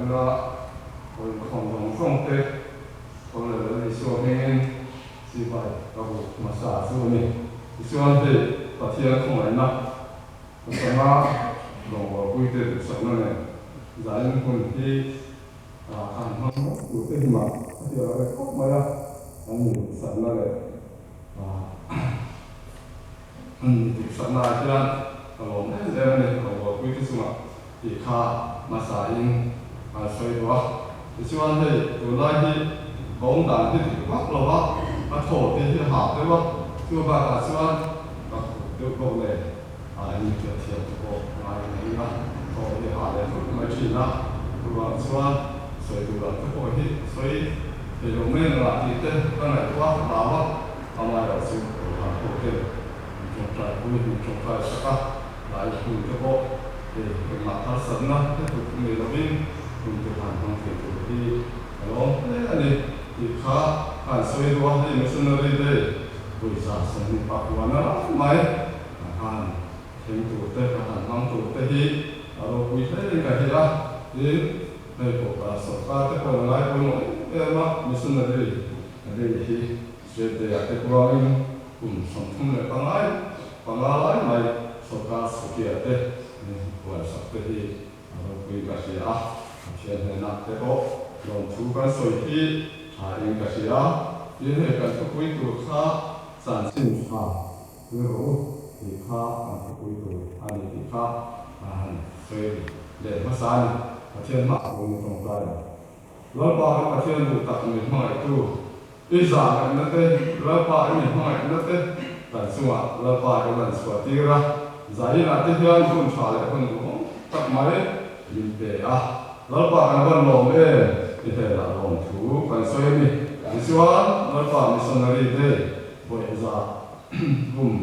Zaina inkhawm zawng zawng te Paul leh Lal Isua hmingin chibai ka buk hmasa chu a ni. Tichuan hei Pathian khawngaihna atanga rawngbawlpuite duhsakna nen zain hun hi ka han hmang mai tur te hi mah a ti lo ve khawp mai a, an ni duhsakna leh An ni duhsakna ah hian ka lawm em em a ni, rawngbawlpuite chungah tih kha hmasain an sawi duh a. Tichuan hei tunlai hi ka awm dan hi dik vak lo va, a thaw te hi a hah deuh a, chu bakah chuan ka khup deuh bawk nen a inhriat thiam te pawh ngai ka ring a, thaw hi a hah leh thut mai thin a, chuvang chuan sawi tur ang te pawh hi sawi thei lo mai ang lah tih te ka ngaihtuah a hlau a, amaherawh chu Kohhran ho ten min tawngtai pui, min tawngtai sak a, tlai hun te pawh hei engmah harsatna te tuk nei lovin hun te han hmang thei tur hi ka lawm hle a ni tih kha ka han sawi duh a, hei missionary day pawisa 25 lai mai ka han thleng tur te, ka han hmang tur te hi a ropui hle in ka hria a, tin hei pawh sawrkar te pawh in a ngai pawimawh em em a, missionary day hi State Day ah te kuangin kum 35 lai mai sawrkar chhutia te min buaisak te hi a ropui ka hria a, Pathian hnenah te pawh lawmthu kan sawi hi tha in ka hria. Tin hei kan thupui tur kha chanchin tha rilru tih kha kan thupui tur a ni tih kha a han sawi leh hmasa a ni. Pathian hmaah pawhin i tawngtai ang. Lalpa kan Pathian duh tak min hmangaihtu, i zahngaihna te, Lalpa i min hmangaihna te kan chungah Lalpa i lan chhuah tir a, zainah te hian hun tha leh hun duhawm tak mai min pe a. Lalpa kan van lawm em? I hnenah lawm thu kan sawi a ni. Tichuan, Lalpa Missionary Day vawi za kum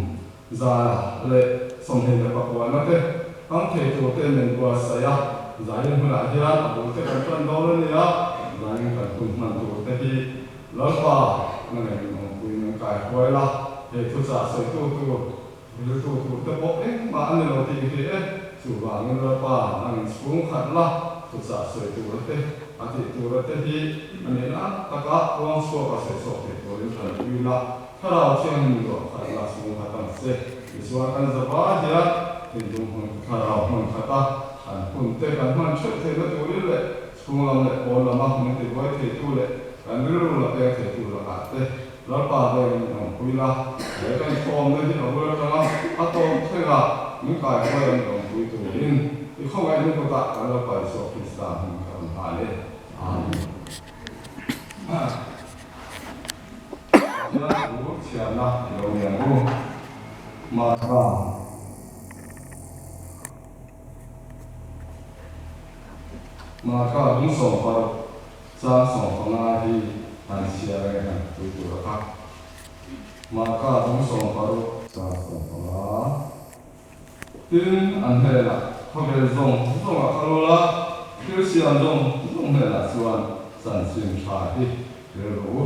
129 te hmang thei tur te min buatsaih a, zain hunah hian a bul te kan tan dawn a nia, zain kan hun hman tur te hi Lalpa na ngei min awmpui min kai huai la, hei thuchah sawitu tur, riltu tur te pawh engmah a ni lo tih hi e, chuvangin Lalpa nangin chhung khat la, thuchah sawi tur te, a tih tur te hi a nihna taka puang chhuak a sawi chhuak thei turin tanpui la. Thlarau Thianghlim ruah khat la chhung khat ang che. Tichuan kan zava hian thinlung hmun thlarau hmun khata kan hun te kan hman theuh theihna turin leh chhung lam leh pawn lama min tibuai theitu leh kan rilru la peng theitu lakah te Lalpa vengin min awmpui la. He kan thawmna hi a bul atanga a tawp thlenga min kaihruai a min awmpui turin i khawngaihna kutah kan Lalpa Isua Krista hming ka rawn hal e. Amen. Pathian thu chhiarna i lo ni ang u. Marka. Marka lung 16 chang 15 hi han chhiar ange han pui tur a kha. Marka lung 16 chang 15. Tin, an hnenah, Khawvel zawng zawngah kal ula, thil siam zawng zawng hnenah chuan chanchin tha hi rel rawh u.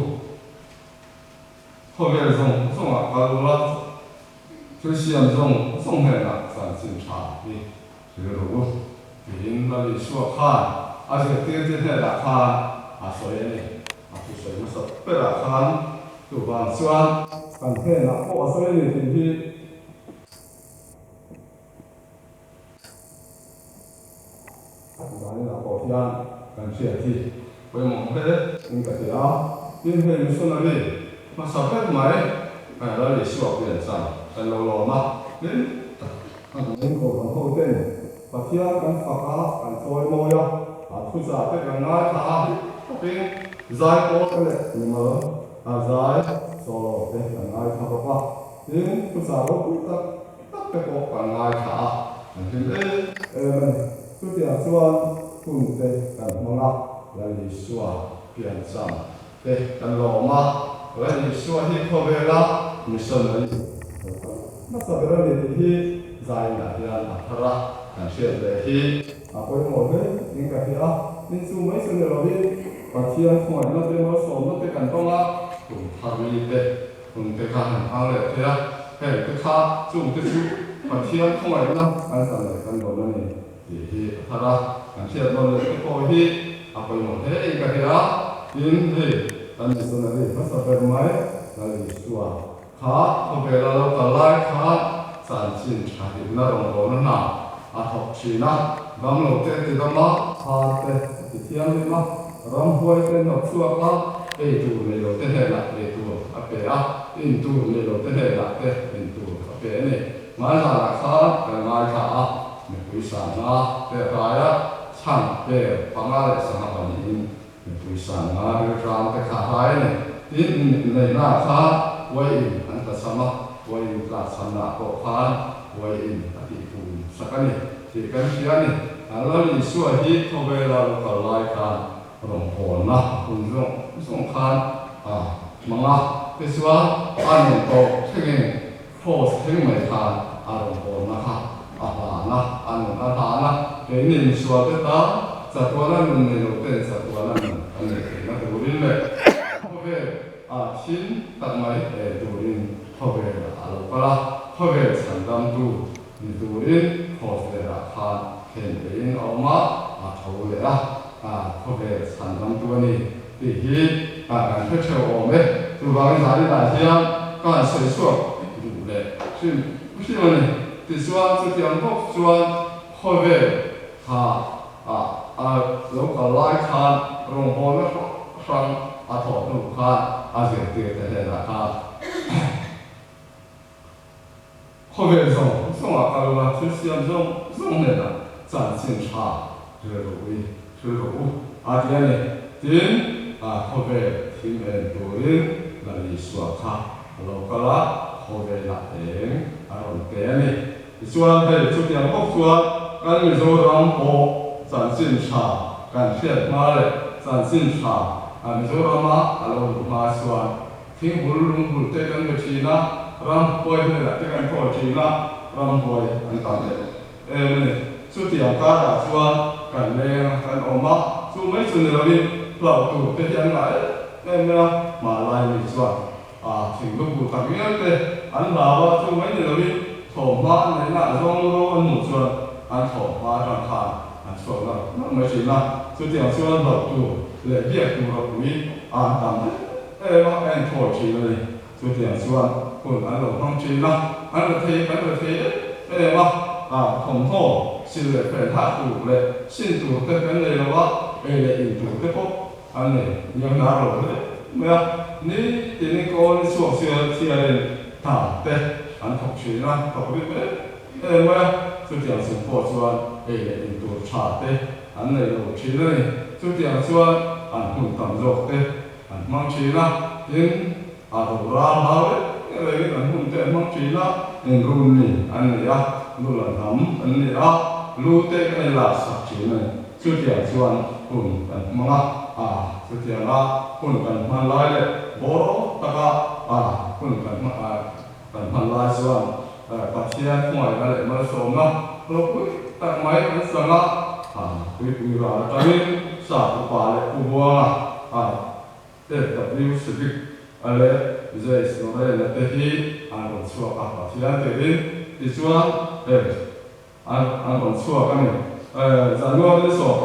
Khawvel zawng zawngah kal ula, thil siam zawng zawng hnenah chanchin tha hi rel rawh u, tiin Lal Isua khan a zirtirte hnenah khan a sawi a ni. A thusawi hmasa berah khan chuvang chuan kan hnenah pawh a sawi a ni tih hi. Zaninah pawh hian kan hriat hi pawimawh hle in ka ti a, tin hei missionary hmasa ber mai kan Lal Isua piancham kan lo lawm a, tin kan inkohhran ho ten Pathian kan fak a, kan chawi mawi a, a thuchah te kan ngaithla a, takin zai pawl te leh mimal a zai solo te kan ngaithla bawk a. Tin, thuchah ropui tak tak te pawh kan ngaithla a, kan hlim em em a ni. Chutiang chuan hun te kan hmang a, Lal Isua piancham te kan lawm a, Lal Isua hi khawvela missionary hmasa ber a ni tih hi zainah hian a thar a, kan hriat leh hi a pawimawh hle in ka hria a. Tin, chu mai chu ni lovin Pathian khawngaihna te malsawmna te kan tawng a, kum thar mi te Hun te kha han hmang leh thei a, heng te kha chung te chu Pathian khawngaihna kan chan leh kan dawn a ni. tih hi a thar a, kan hriat nawn leh te pawh hi a pawimawh hle in ka hria. Tin, hei kan missionary hmasa ber mai Lal Isua kha khawvela lo kal lai khan chanchin tha hlimna rawngbawlna hna a thawk thin a, damlo te a ti dam a, phar te a ti thianghlim a, ramhuai te hnawt chhuak a, ei tur nei lo te hnenah ei tur a pe a, in tur nei lo te hnenah te in tur a pe a ni. Hmaizanah khan kan ngaithla a, mipui sangha te a rai a, chhang per panga leh sangha pahnihin mipui sangha rilram te kha a rai a ni. Tin, inneihnaah khan uaiin an tlachham a, uaiin tlakchhamnaah pawh khan uaiin a tihpum sak a ni tih kan hria a ni. Lal Isua hi khawvela lo kal lai khan rawngbawlna hun zawng zawng khan a hmang a, tichuan a nun tawp thlengin Cross thleng mai khan a rawngbawlna kha a hlan a, a nun a hlan a, keini misual te tan chatuana nun nei lo ten chatuana nun kan neih theihna turin leh khawvel a thin tak mai en turin khawvel a lo kal a, khawvel chhandamtu ni turin Cross velah khan khen peihin a awm a, a tho leh a, khawvel chhandamtu a ni. Tih hi kan hre theuh awm e. Chuvangin zaninah hian ka han sawi chhuak duh leh hrim hrim a ni. Tichuan chutiang bawk chuan khawvel kha a lo kal lai khan rawngbawlna hrang hrang a thawh hnu khan a zirtirte hnenah khan Khawvel zawng zawngah kal ula, thil siam zawng zawng hnenah chanchin tha rilru i rilru u a ti a ni. Tin, khawvel thim en turin Lal Isua kha a lo kal a, khawvelah eng a rawn pe a ni. Tichuan, hei chutiang bawk chuan kan Mizoram pawh chanchin tha kan hriat hma leh chanchin tha Mizorama a lo luh hma chuan Thingbul lungbul te kan be thin a, ramhuai hnenah te kan thawi thin a, ramhuai an tam em em a ni. Chutiang karah chuan kan leng a, kan awm a, chu mai chu ni loin hlauh tur te hi an ngah em em mai a, hmanlai mi chuan a thing lubul tak ngial te an hlau a, chu mai ni loin thawmhma an neihna ah zawng ro an hmuh chuan an thawmhma atang khan an chhuak nalh nalh mai thin a, chutiang chuan hlauh tur leh biak tur a pui an tam em Em a, a inthawi thin a ni. Chutiang chuan hun an lo hmang thin a, an rethei kan rethei em em a, a thawmhnaw sil leh fen hah tur leh sin tur te kan nei lo a, ei leh in tur te pawh an nei hniam hnar lo hle mai a. Ni tinin kawl ni chhuak chiar chiarin hna te an thawk thin a, thawk rim em em mai a. Chutiang chung pawh chuan ei leh in tur tha te an nei lo thin a ni. Chutiang chuan an hun tam zawk te An hmang thin a, tin, a ro ral hlau reng rengin an hun te an hmang thin a, inrun mi an ni a, lu la hnam an ni a, lu te kan inlak sak thin a ni. Chutiang chuan hun kan hmang a, a chutianga hun kan hman lai leh bawraw taka a hun kan hman a kan hman lai chuan Pathian khawngaihna leh malsawmna ropui tak mai kan sang a, Tuipui ral atangin Sap upa leh Pu Buanga, FW Civic a leh Jace Lorena te hi an rawn chhuak a, Pathian tirin tichuan an rawn chhuak a ni. January 11,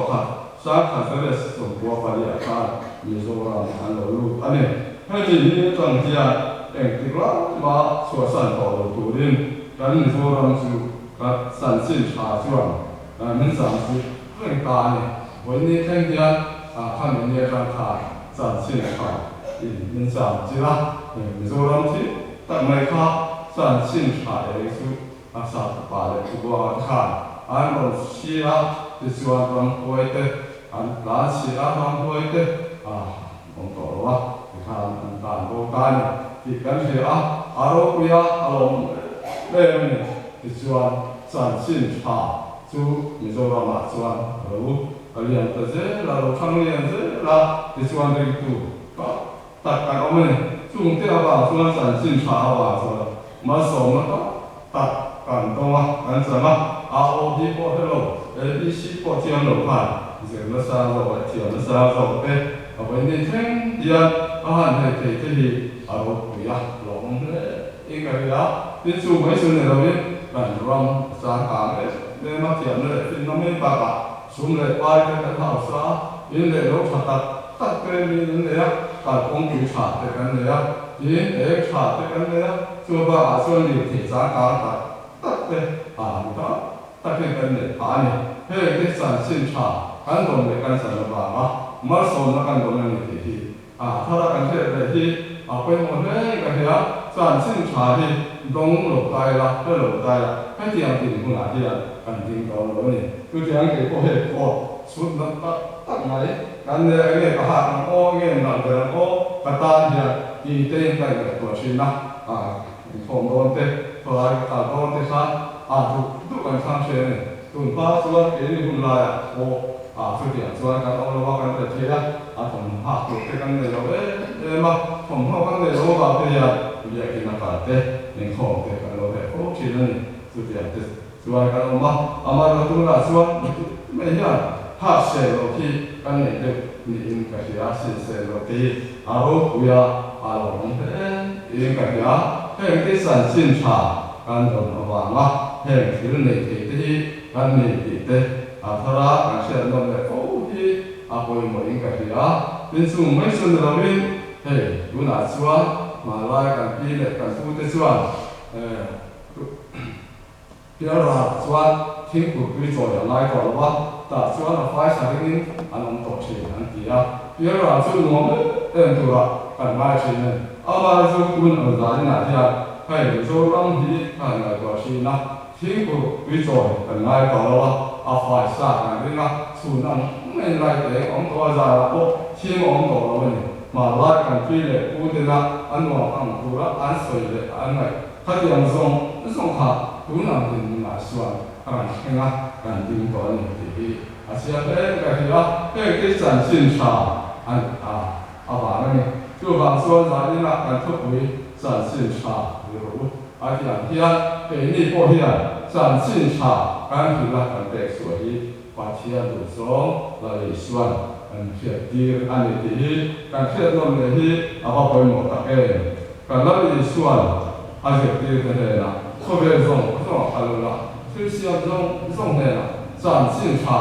1994 ah khan Mizoram an lo lut a ni. Hemi ni atang hian engtik lai mah chhuahsan tawh lo turin kan Mizoram chu kan chanchin tha chuan min changchilh reng ta a ni. Vawiin ni thleng hian khami ni atang khan chanchin tha in min changchilh a, Mizoram thil tak mai kha chanchin tha eng chu A sap pa leh Tubuanga te khan an rawn hri a, tichuan ramhuai te an tlan si a, ramhuai te a awm tawh lo a, tikhan an tlan bo ta a ni tih kan hria a, a ropui a, a lawm em em a ni. Tichuan chanchin tha chu Mizoramah chuan a lo lian ta zel a, lo thang lian zel a, tichuan ringtu tam tak kan awm a ni. Chungte avang chuan chanchin tha avang chuan malsawmna tam tak kan tawng a, kan chang a. AOB pawh hre lo, ABC pawh thiam lo khan zirna sang zawk leh thiamna sang zawk te a vawi ni thleng hian a han hei thei te hi a ropui a, lawmawm hle in ka hria. Tin chu mai chu ni lovin kan ram a changkang em em a, thiamna leh finna mai bakah sum leh pai te kan hausa a, in leh lo tha tak tak te miin an nei a, kalkawngpui tha te kan nei a, tin eng tha te kan nei a, chu bakah chuan lirthei changkang tak tak te a mi tam takin kan neih phah a ni. Heng te chanchin tha kan dawm leh kan chan avanga malsawmna kan dawm a ni tih hi A thara kan hriat leh hi a pawimawh hle ka hria, chanchin tha hi dawng lo ta ila, hre lo ta ila, hetiang dinhmunah hian kan ding dawn lo a ni. Chutiang kei pawh hei coat chhut nat tak tak mai kan nei a, enge ka hak ang aw, enge nalh ber ang aw, ka tan hian ti te in ka ingaihtuah thin a, a inkhawm dawn te, khawlai ka kal dawn te khan a duh duh kan thlang thin a ni. Tun hma chuan keini hun laiah pawh Ah, chutiang chuan kan awm lo a, kan pe thei a, a thawmhnaw hak tur te kan nei lo em em a, thawmhnaw kan nei lo avang te hian biakin a kal te, inkhawm te kan lo heh fo thin a ni. Chutiang te chuan kan awm a, amaherawhchu tunah chuan mai hian hak sel loh hi kan nei deuh niin ka hria, sin sel loh te hi a ropui a, a lo awm hle in ka hria. Heng te chanchin tha kan dawn avanga heng thil nei thei te hi kan nei tih te A thara kan hriat nawm leh fo hi a pawimawhin ka hria. Tin chung mai chu ni loin hei tunah chuan hmanlai kan pi leh kan pu te chuan Pialral chuan thingpui tui chawi a ngai tawh lo a, tah chuan a fai sa ringin an awm tawh thin an ti a. Pialral chu nuam em em turah kan ngai thin a ni. Amah chu tun ang zaninah hian hei Mizoram hi ka han ngaihtuah thin a. Thingpui tui chawi kan ngai tawh lo a, a fai sa kan ring a, chhun ang maiin lai te eng awm tawh a, zanah pawh thim a awm tawh lo a ni. Hmanlai kan pi leh pu tena a nuam ang tura an sawi leh an ngaih khatiang zawng zawng kha tun ang dinhmunah chuan a rawn thleng a, kan ding tawh a ni tih hi a chiang hle ka hria. Heng te chanchin tha an a avang a ni. Chuvang chuan zaninah kan thupui chanchin tha rilru A ti ang hian keini pawh hian chanchin tha kan hrilh a kan pek chhuah hi Pathian duh zawng la lei chuan kan hriat tir a ni tih hi kan hriat nawm leh hi a va pawimawh tak em. Kan la lei chuan a zirtir te hnenah khawvel zawng zawng a kal ula, thil siam zawng zawng hnenah chanchin tha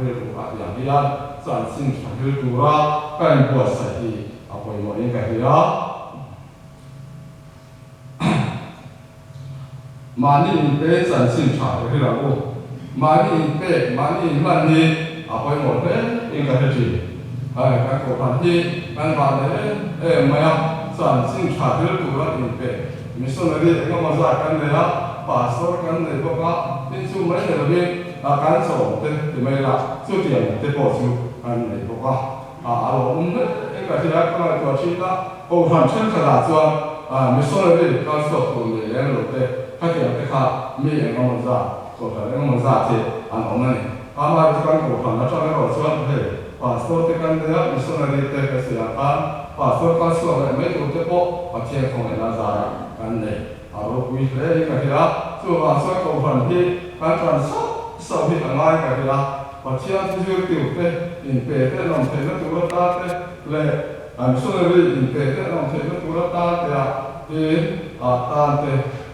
rilru a ti ang hian chanchin tha hril tura ka inbuatsaih hi a pawimawhin ka hria. Mahni inpe chanchin tha i ri ang u. Mahni inpek, mahni inhlan hi a pawimawh hle in ka hre thin. Hei kan kohhran hi kan vah leh em em mai a, chanchin tha hril tura inpe missionary engemaw zat kan nei a, pastor kan nei bawk a, tin chu mai ni lovin kan chawm te ti mai la, chutiang te pawh chu kan nei bawk a. A lo awm hle in ka hria, ka ngaihtuah thin a, Kohhran thenkhatah chuan missionary kal chhuak tur nei lem lo te, khatiang te kha mi eng emaw zat, Kohhran eng emaw zat hi an awm a ni. Amaherawhchu kan Kohhran atang erawh chuan hei Pastor te kan nei a, missionary te ka sawi ang khan Pastor kal chhuak leh mai tur te pawh Pathian khawngaihna zarah kan nei. A ropui hle in ka hria, chuvang chuan Kohhran hi kan tan sauh sauh hi a ngai ka hria. Pathian thu zirtir te, inpe te an awm theihna tur atan te leh an missionary inpe te an awm theihna tur atan te a tin a tan te,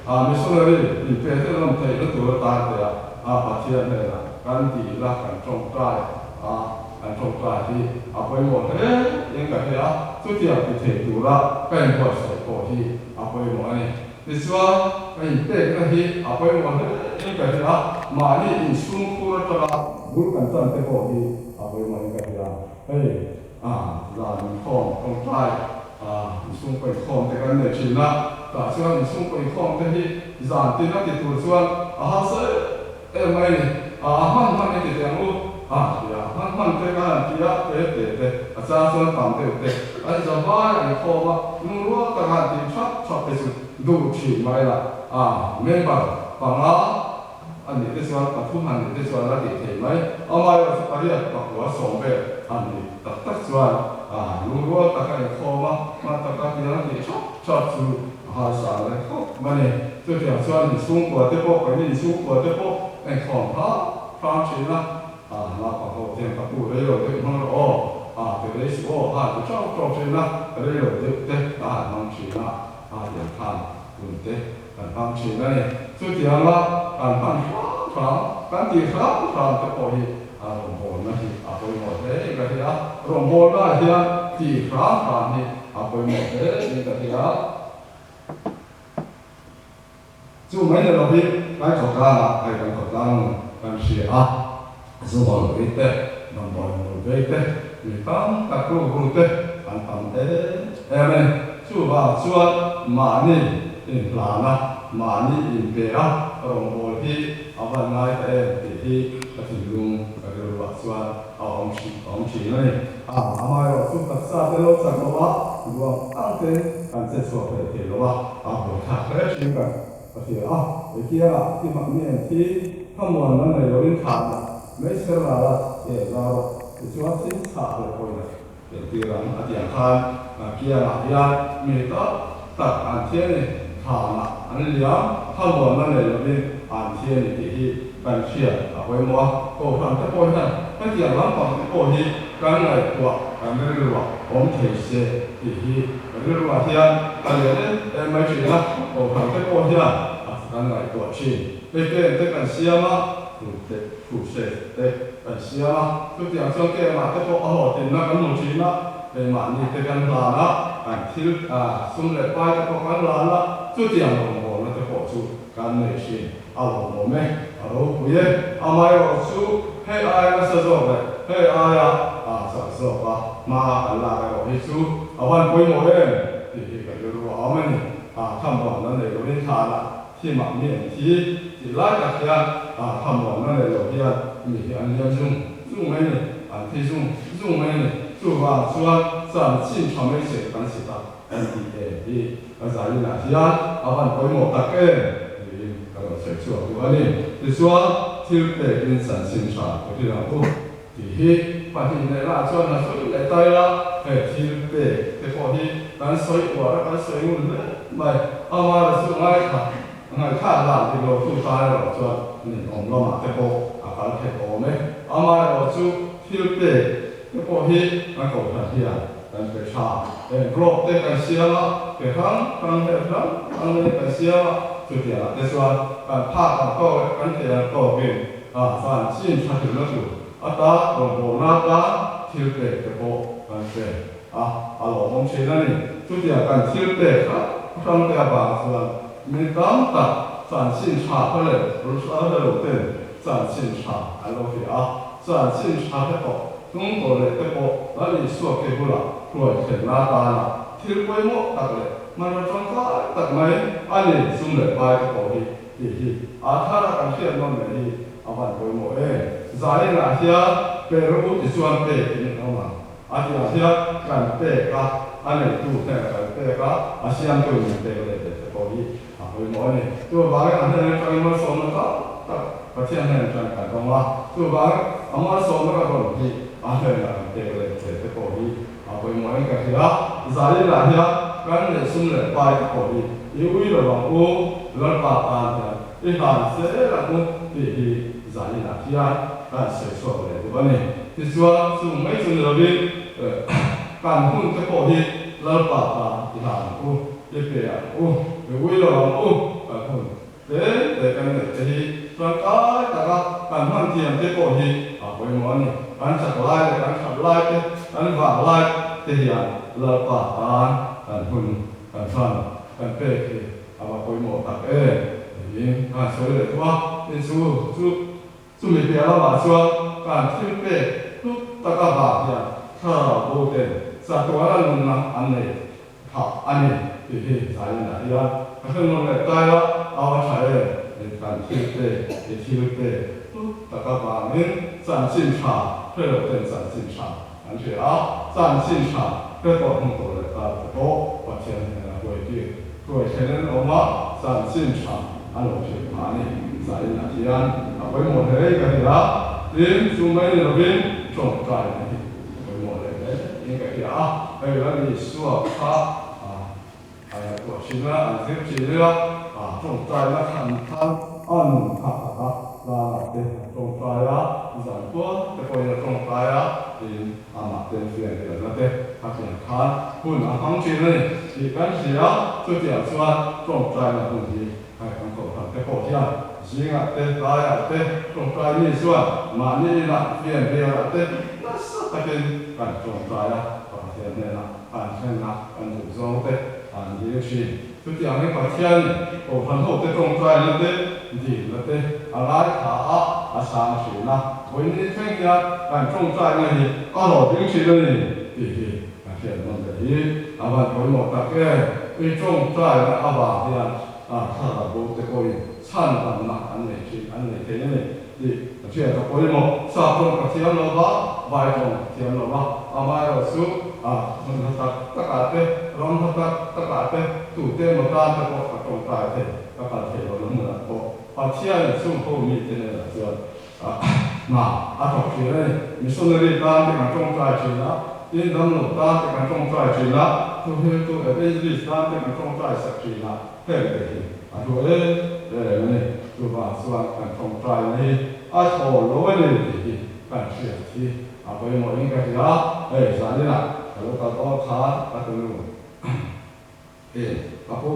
a missionary inpe te an awm theihna tur atan te a a Pathian hnenah kan tih la kan tawngtai a, kan tawngtai hi a pawimawh hle in ka hria a, chutiang ti thei tura ka inbuatsaih pawh hi a pawimawh a ni. Tichuan, ka inpekna hi a pawimawh hle in ka hria a, mahni inchhungkhur atanga bul kan tan te pawh hi a pawimawh in ka hria. Hei, zan inkhawm tawngtai, inchhungkaw inkhawm te kan nei thin a, tah chuan inchhungkaw inkhawm te hi zan tin a ti tur chuan a harsa em em mai a ni. A hman hman i ti teh ang u, a ti a, hman hman te kan han ti a, te te te, a chang chuan tam deuh te an zavai an khawm a, lungrual taka han tih thap thap te chu duh thin mai la, a member panga a nih te chuan pathum han nih te chuan a tih theih mai, amaherawh chu pariat pakua sawm vel han nih tak tak chuan a lungrual taka inkhawm a, hman taka tiang a tih thap thap chu a harsa ang reng khawp mai a ni. Chutiang chuan inchhungkua te pawh, keini inchhungkua te pawh a inkhawm hram hram thin a, a naupang ho hian ka pu rei lo deuh hmang rawh aw, a ti rei suh aw, a ti tawk tawk thin a, rei lo deuh te a han hmang thin a, a tiang khan hun te kan hmang thin a ni. Chutianga kan hman hram hram. kan tih hram hram te pawh hi a rawngbawlna hi a pawimawh hle in ka hria. Rawngbawlna ah hian tih hram hram hi a pawimawh hle in ka hria. Chu mai ni lovin kan khawtlangah hei kan khawtlang nun kan hria a, zu hawl vei te, damdawi hawl vei te, mi tam tak rukru te an tam em em a ni. Chuvang chuan mahni inhlana, mahni inpe a rawngbâwl hi a van ngai ta em tih hi ka thinlung ka rilruah chuan a awm thin a awm thin a ni. A, amaherawh chu taksa te lo chak lo a, duang ang tein kan che chhuak hlei thei lo a, a buaithlak hle thin kan ka hria a. Hekiangah thi mahni an thi, thlamuanna nei loin thahna meichher la la em la rawh, tichuan thil chhah leh pawina entir ang a ti ang khan kiangah hian mi tak tak an thi a ni, thahna an liam, thlamuanna nei loin an thi a ni tih hi kan hriat a pawimawh a. Kohhran te pawh hian hetiang lampang te pawh hi kan ngaihtuah kan rilruah awm thei se tih hi rilruah hian a lian em em mai thin a, kohhran te pawh hian a kan ngaihtuah thin. Hei ken te kan siam a, thu te thu hre te kan siam a, chutiang chuan kemah te pawh a hlawhtlinna kan hmu thin a, keimahni te kan hlan a, kan thil sum leh pai te pawh kan hlan a, chutiang rawngbawlna te pawh chu kan nei thin. A lawmawm e, a ropui e, amaherawh chu hei aia nasa zawk leh hei aia chak zawk a hma kan lak erawh hi chu a van pawimawh em tih hi ka rilru a awm a ni. Thamuanna nei lovin thlanah thimah mi an thi tih lai tak hian thamuanna nei lo hian mi hi an liam zung zung mai a ni, an thi zung zung mai a ni. Chuvang chuan chanchin tha mai che kan si tak. Kan tih em hi ka zainah hian a van pawimawh tak em tiin ka rawn sawi chhuak duh a ni. Tichuan, thil pekin chanchin tha ka hrilh ang u tih hi pahnihneihnaah chuan han sawi leh ta ila, he thil pek te pawh hi kan sawi uar a, kan sawi ngun hle mai. Amara chu ngaithla ngaihthlak dan dik lo tu tan erawh chuan ninawm lamah te pawh a kal theih awm e. Amaherawh chu thil pek te pawh hi kan kohhran hian kan pe tha. Eng globe te kan siam a, ke hrang hrang leh hrang hrang leh kan siam a, chutiangah te chuan kan phak ang tawk leh kan thei ang tawkin a chan chin tha hrilhna tur ata rawngbawlna atan thil pek te pawh kan pe a, a lawmawm thin a ni. Chutiang kan thil pek hrang hrang te avang chuan mi tam tak chan chin tha hre leh hre lo ten chan chin tha an lo hria a, chan chin tha hre tawh Hnung tawh leh te pawh Lal Isua ke bulah hruai thlenna atana thil pawimawh tak leh hmanraw tangkai tak mai a ni. Sum leh pai te pawh hi tih hi a thar a kan hriat nawn leh hi a van pawimawh em. Zainah hian per u ti chuan pek in an awm ang a tih ah hian kan pek a, a neitu hnenah kan pek a, a siamtu in min pek let leh te pawh hi a pawimawh a ni. Chuvangin a hnen atangin malsawmna tam tak Pathian hnen atang kan dawng a, chuvangin a malsawmna ka dawn hi a hnenah kan pek leh che te pawh hi a pawimawh in ka hria. Zainah hian kan neih sum leh pai te pawh hi i ui lo ang u, Lalpa tan hian i hlan zel ang u tih hi zainah hian kan sawi chhuak leh duh a ni. Tichuan chung mai chu ni lovin kan hun te pawh hi Lalpa tan i hlan ang u. I pe ang u, i ui lo ang u, kan hun te te kan neih te hi tangkai taka kan hman thiam te pawh hi a pawimawh a ni. Kan chak lai leh kan that lai te, kan vang lai te hian Lalpa tan kan hun kan hman kan pek hi a va pawimawh tak em tiin ka han sawi leh duh a. Tin chu chu Chumi piah lamah chuan kan thil pek hlut taka vang hian thlarau bo ten chatuana nunna an nei phah a ni tih hi zainah hian ka hre nawn leh tai a, au a tha em in kan thil pek i thil pek hlut taka vangin chanchin tha hre lo ten chanchin tha an hria a, chanchin tha hre tawh hnu tawh leh ta te pawh Pathian hnena hruaitir Hruai thlen an awm a, chanchin tha a lo hrilh phah a ni. Zainah hian a pawimawh hle ka hria a, tin chu mai ni lovin tawngtaina hi a pawimawh leh hle in ka hria a. Hei Lal Isua kha a ngaihtuah thin a, an zir thin ila, tawngtaina khan khan a nun phah tak a, tlangah te a tawngtai a, zan kual te pawhin a tawngtai a, tin Amah ten fian rialna te a pian khan hun a hmang thin a ni tih kan hria. Chutiang chuan tawngtaina hun hi hei kan kohhran te pawh hian Zingah te, tlaiah te, tawngtai mi chuan mahni inah fianrialah te nasa takin kan tawngtai a, Pathian hnenah kan thlen a, kan duh zawng te an dil thin. Chutiangin Pathianin Kohhran hote tawngtaina te, dilna te a ngaithla a, a chhang thin a, vawiin thleng hian kan tawngtaina hi a hlawhtling thin a ni tih hi ka hriat nawn leh hi a van pawimawh tak em! I tawngtaina avang hian thlarau bo te pawhin chhan damna an nei thin, an nei thei a ni tih ka hriat a pawimawh. Sap tawng ka thiam lo va, vai tawng ka thiam lo va, amaherawh chu hmun hla tak takah te, ram hla tak takah te, tute emaw tan te pawh ka tawngtai thei, ka kal thei lohna hmunah pawh Pathianin chung ho mite hnenah chuan hna a thawk thin a ni. Missionary tan te kan tawngtai thin a, tin damlo tan te kan tawngtai thin a, thuhriltu evangelist tan te kan tawngtai sak thin a, heng te hi a hlu em em a ni. Chuvang chuan kan tawngtaina hi a thawl lo a ni tih hi kan hriat hi a pawimawhin ka hria. Hei zaninah ka lo kal dawn khan ka tunu Eng, ka pu,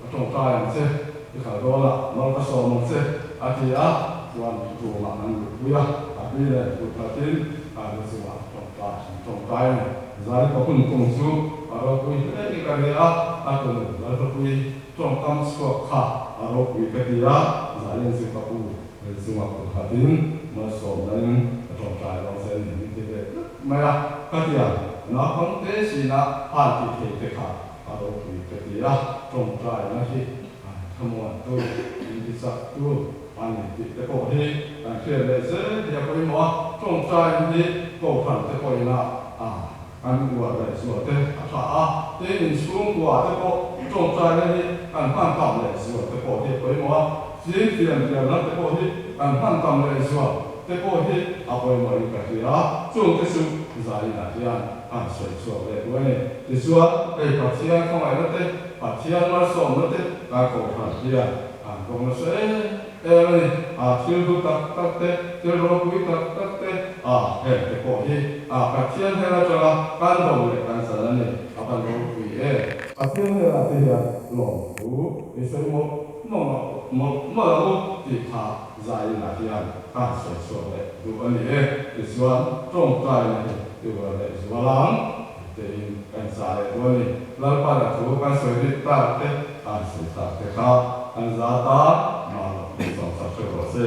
ka tawngtai ang che, i kal dawn a, mal ka sawm ang che, a ti a, chuan room-ah an luhpui a, a pi leh kut nghatin a lu chungah tawngtai an tawngtai a ni. Zai ka hun tum chu a ropui hle in ka ria a, a tunu Lalhlupui tawngkam chhuak kha a ropui ka ti a, Zaiin chu ka pu lu chungah kut nghatin malsawmna in ka tawngtai dawn che a ni, min ti ve tlat mai a, ka ti a, naupangte sina han tih thei te kha a ropui ka ti a, tawngtaina hi an thlamuantu, min tichaktu a ni tih te pawh hi kan hriat leh zel hi a pawimawh a, tawngtaina hi kohhran te pawhin a kan uar leh zual te a tha a, tin inchhungkua te pawh tawngtaina hi kan hman tam leh zual te pawh hi a pawimawh a, zing fian rialna te pawh hi kan hman tam leh zual te pawh hi a pawimawhin ka hria, chungte chu zainah hian An sawi chhuak leh duh a ni. Tichuan, hei Pathian khawngaihna te, Pathian malsawmna te kan kohhran hian an dawng nasa em em a ni. A thil hlu tak tak te, thil ropui tak tak te, a heng te pawh hi a Pathian hnen atanga kan dawng leh kan chan a ni. A van ropui em! Pathian hnenah te hian lawmthu i sawi mawlh mawlh mawlh mawlh ang u tih kha Zainah hian kan sawi chhuak leh duh a ni e. Tichuan, tawngtaina hi i uar leh zual ang tih tein kan chah leh duh a ni. Lalpan a thu kan sawi rik tak te, kan sawi tak te kha kan za tan mah lo min sawmsak hreuh rawh se.